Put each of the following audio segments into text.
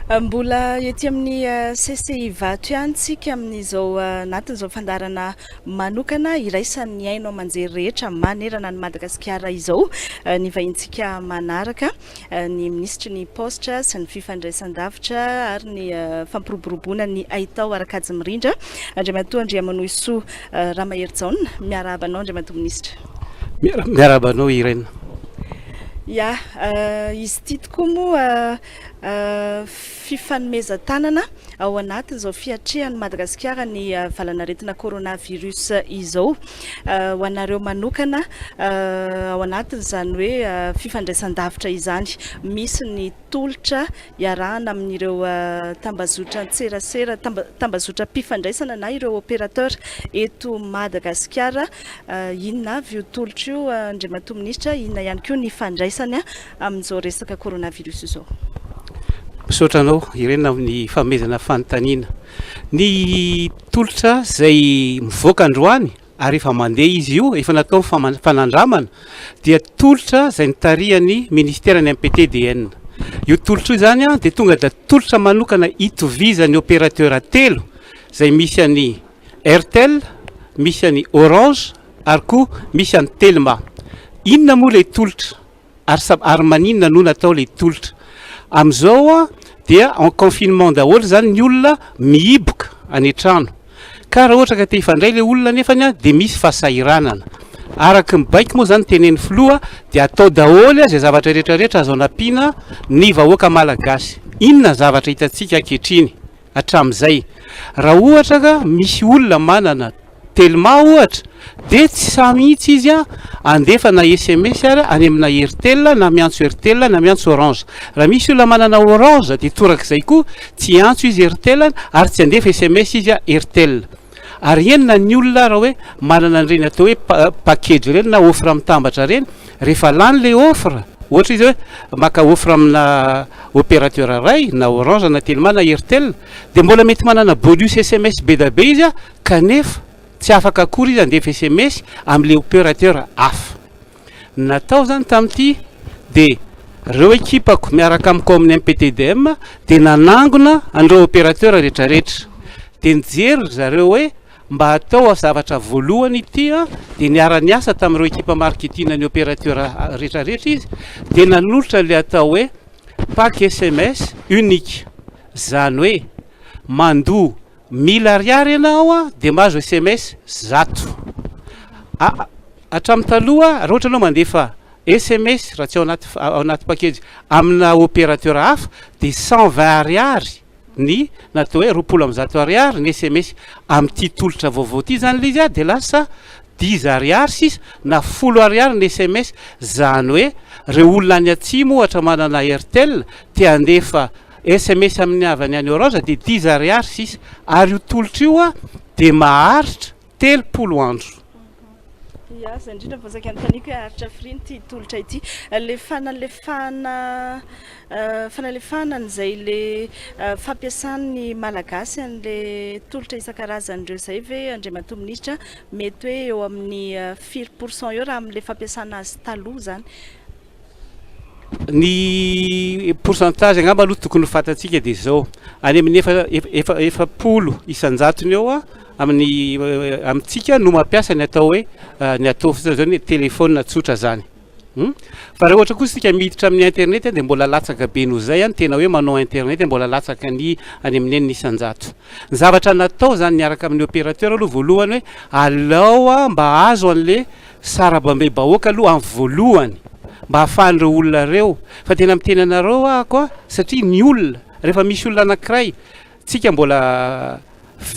Mbola ety amin'ny CCI Ivato ihany tsika amin'izao anatin'izao fandaharana manokana iraisan'ny haino aman-jery rehetra manerana an'i Madagasikara izao. Ny vahintsika manaraka ny minisitry ny paositra sy ny fifandraisan-davitra ary ny fampiroboroboana ny haitao ara-kajy mirindra, Andriamatoa Andriamanohisoa Ramaherijaona. Miarahaba anao Andriamatoa Minisitra. Miarahaba anao Irène. Ya, izy ity tokoa moa fifanomezan-tanana ao anatin'izao fiatrehan'i Madagasikara ny valanaretina coronavirus izao. Ho anareo manokana ao anatin'izany hoe fifandraisan-davitra izany, misy ny tolotra iarahana amin'ireo tambazotran-tserasera, tambazotram-pifandraisana na ireo opérateur eto Madagasikara. Inona avy io tolotra io Andriamatoa Minisitra? Inona ihany koa ny ifandraisany amin'izao resaka coronavirus izao? Misaotra anao Irène amin'ny fanomezana fanontaniana. Ny tolotra izay mivoaka androany ary efa mandeha izy io, efa natao ny fanandramana, dia tolotra izay notarihan'ny ministeran'ny MPTDN. Io tolotra io izany dia tonga dia tolotra manokana itovizan'ny opérateur telo izay misy an'i Airtel, misy an'i Orange ary koa misy an'i Telma. Inona moa ilay tolotra ary sa ary maninona no natao ilay tolotra? Amin'izao dia en confinement daholo izany ny olona mihiboka any an-trano. Ka raha ohatra ka te hifandray ilay olona nefany dia misy fahasahiranana. Araka ny baiko moa izany tenenin'ny filoha dia atao daholo izay zavatra rehetra rehetra azo anampiana ny vahoaka malagasy. Inona ny zavatra hitantsika ankehitriny? hatramin'izay. Raha ohatra ka misy olona manana Telma ohatra dia tsy sahy mihitsy izy handefa na sms ary any amina Airtel na miantso Airtel na miantso Orange. Raha misy olona manana Orange dia torak'izay koa, tsy hiantso izy Airtel ary tsy handefa sms izy Airtel. Ary enina ny olona raha hoe manana an'ireny atao hoe package ireny na offre mitambatra ireny, rehefa lany ilay offre, ohatra izy hoe maka offre amina opérateur iray na Orange na Telma na Airtel, dia mbola mety manana bonus sms be dia be izy kanefa tsy afaka akory izy handefa sms amin'ilay opérateur hafa. Ny natao izany tamin'ity dia ireo ekipako miaraka amiko ao amin'ny MPTDM dia nanangona an'ireo opérateur rehetrarehetra. Dia nijery ry zareo hoe mba atao zavatra voalohany ity an, dia niara-niasa tamin'ireo ekipa marketing ny opérateur rehetrarehetra izy dia nanolotra ilay atao hoe pack sms unique. Izany hoe mandoa Mila ariary ianao dia mahazo sms 100. Hatramin'ny taloha raha ohatra ianao mandefa sms raha tsy ao anaty ao anaty package amina opérateur hafa dia 120 ariary ny na atao hoe 120 ariary ny sms. Amin'ity tolotra vaovao ity izany ilay izy dia lasa dix ariary sisa na folo ariary ny sms. Izany hoe ireo olona any atsimo ohatra manana Airtel te handefa Sms amin'ny havany any Orange dia dix ariary sisa ary io tolotra io dia maharitra 30 andro. Ya, izay indrindra vao saika anontaniako hoe haharitra firy ity tolotra ity. Ilay fanalefahana fanalefahana an'izay ilay fampiasan'ny Malagasy an'ilay tolotra isan-karazany ireo izay ve Andriamatoa Minisitra mety hoe eo amin'ny firy pourcent eo raha amin'ilay fampiasana azy taloha izany? Ny pourcentage angamba aloha tokony ho fantatsika dia izao, any amin'ny efa efa 40% eo amin'ny amintsika no mampiasa ny atao hoe ny atao fotsiny zao ny téléphone tsotra zany. Fa raha ohatra kosa isika miditra amin'ny internet dia mbola latsaka be noho izay ny tena hoe manao internet mbola latsaka ny any amin'ny 6%. Ny zavatra natao zany niaraka amin'ny opérateur aloha voalohany hoe alao mba azo an'le Sarabambe-bahoaka aloha amin'ny voalohany mba ahafahan'ireo olona ireo fa tena miteny anareo ahako a satria ny olona rehefa misy olona anankiray tsika mbola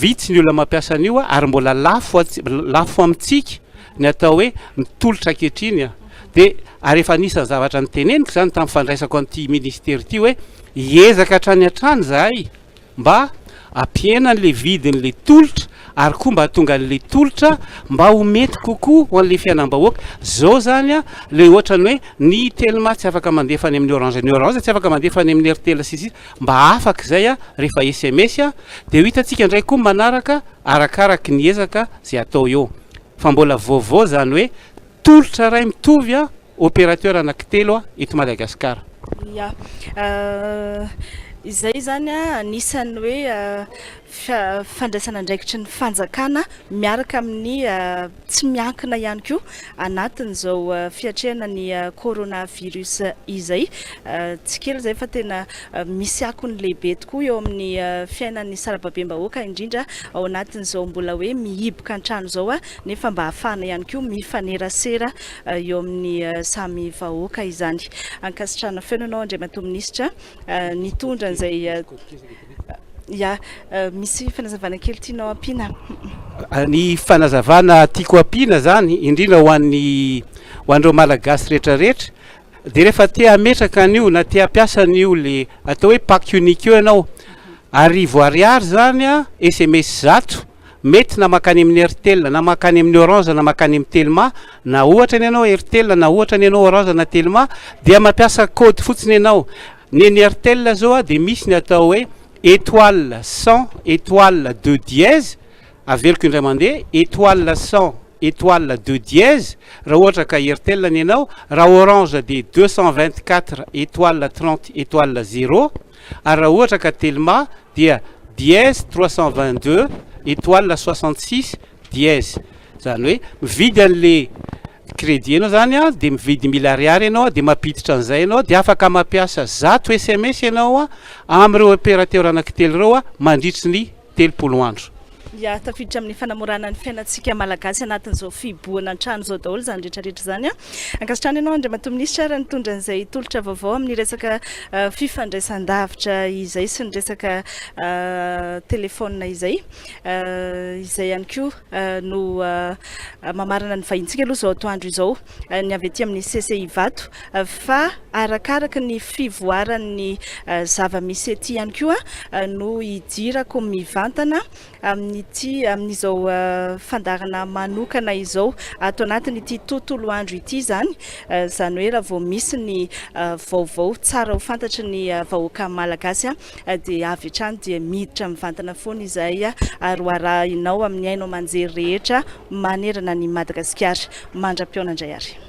vitsy ny olona mampiasa an'io a ary mbola lafo lafo amintsika ny atao hoe mitolotra ankehitriny a dia ary efa anisan'ny zavatra niteneniko izany tamin'ny fandraisako an'ity ministera ity hoe hiezaka hatrany hatrany izahay mba hampihena an'ilay vidin'ilay tolotra ary koa mba hahatonga an'ilay tolotra mba ho mety kokoa ho an'ilay fiainam-bahoaka. Izao izany an, ilay ohatran'ny hoe ny Telma tsy afaka mandefa any amin'ny Orange, ny Orange tsy afaka mandefa any amin'ny Airtel sy ny sisa, mba afaka izay an rehefa sms an, dia ho hitantsika indray koa manaraka arakaraky ny ezaka izay atao eo. Fa mbola vaovao izany hoe tolotra iray mitovy an, Opérateur anaky telo eto Madagasikara. Ya. Izay izany anisan'ny hoe fandraisana andraikitry ny fanjakana miaraka amin'ny tsy miankina ihany koa anatin'izao fiatrehana ny coronavirus izay. Tsy kely izay fa tena misy akony lehibe tokoa eo amin'ny fiainan'ny sarababem-bahoaka indrindra ao anatin'izao mbola hoe mihiboka an-trano izao nefa mba ahafahana ihany koa mifanerasera eo amin'ny samy vahoaka izany. Ankasitrahana feno ianao Andriamatoa Minisitra nitondra an'izay. Ya, misy fanazavana kely tianao ampiana? Ny fanazavana tiako ampiana zany, indrindra ho an'ny ho an'ireo Malagasy rehetrarehetra, dia rehefa te hametraka an'io na te hampiasa an'io le atao hoe pack unique io ianao, 1000 ariary zany a, SMS 100, mety na mankany amin'ny Airtel na mankany amin'ny Orange na mankany amin'ny Telma, na ohatra ny anao Airtel na ohatra ny anao Orange na Telma, dia mampiasa code fotsiny ianao. Ny an'ny Airtel zao a dia misy ny atao hoe étoile 100 étoile deux dièse, averiko indray mandeha, étoile 100 étoile deux dièse raha ohatra ka Airtel ny anao, raha Orange dia 224 étoile 30 étoile zéro, ary raha ohatra ka Telma dia dièse 322 étoile 66 dièse. Zany hoe mividy an'le crédit ianao zany a, de mividy 1000 ariary ianao a, de mampiditra an'izay ianao, de afaka mampiasa 100 SMS ianao a am'ireo opérateur anankitelo ireo a mandritry ny 30 andro. Ya, tafiditra amin'ny fanamorana ny fiainantsika malagasy anatin'izao fihibohana an-trano izao daholo izany rehetrarehetra izany a. Ankasitrahana ianao Andriamatoa Minisitra raha nitondra an'izay tolotra vaovao amin'ny resaka fifandraisan-davitra izay sy ny resaka telefaonina izay. Izay ihany koa no mamarana ny vahintsika aloha izao atoandro izao, ny avy aty amin'ny CCI Ivato, fa arakaraka ny fivoaran'ny zava-misy ety ihany koa no hidirako mivantana amin'ity amin'izao fandaharana manokana izao ato anatin'ity tontolo andro ity izany, izany hoe raha vao misy ny vaovao tsara ho fantatry ny vahoaka malagasy dia avy hatrany dia miditra mivantana foana izahay ary ho arahinao amin'ny haino aman-jery rehetra manerana an'i Madagasikara. Mandra-pihaona indray ary.